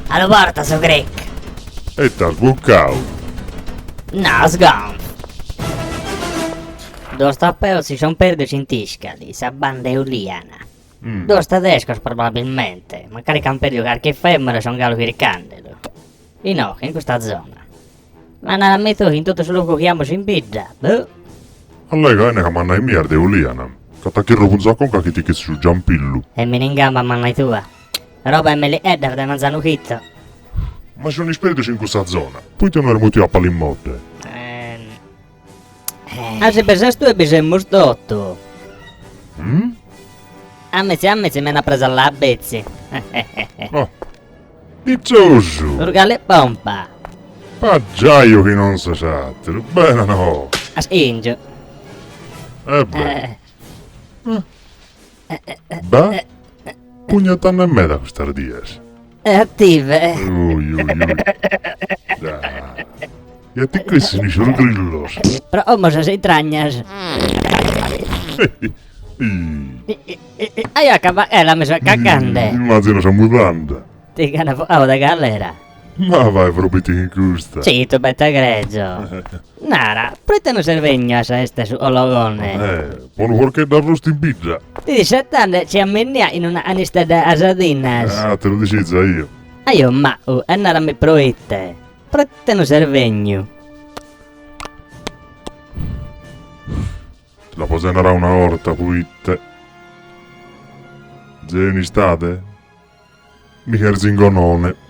A lu porta su cric. E t'as bucau. No, sgonf. Duos tapeos si son perdios in Tiscali, sa banda 'e Uliana. Duos tedescos probabilmente, mancari ch'an perdiu carchi femora e son galu chircandelu. Inoghe, in custa zona. Ma narami tue chi in totu su logu chi amus in bidda, boh. Allega 'ene ca mannai mia est de Uliana, ca t'achirro cun sa conca chi ti ch'essit su giampillu. E mi n'ingamba mannai tua. Roba 'e melieddas de manzanu chitto. Ma si sun isperdios in cussa zona, poite no as mutiu a Palimodde? A si bi ses tue bi semus totu. Amitzi amitzi mi ana presa l'abetzi. Oh, diciosu! Durgali pompa! Pagiaju chi non ses àteru, bene no! Aschìngiu. E beh. Beh, pugnetande meda custas dies. E a tive. Ui, ui, ui. Da. Ja ti crescin sos grillos. Pro como sas intragnas. Aia ca ela mi so cacande. Immagino sa mudanda. Ti ch'ana furau de galera. Ma vai propriu in custa. Citu betagrezo. Nara, proite non ses benniu a sa 'esta 'e su Ologone? Eh, po unu porcheddu arrustu in bidda. Ti isettande ci a Minnia in una anistedda 'e sadinas. Ah, te lu disizo io. Aio Ma'u, e narami proite. Proite non ses benniu? Ti l'apo già narau una 'orta, proite. Zeo in istade mi cherzo in Gonone.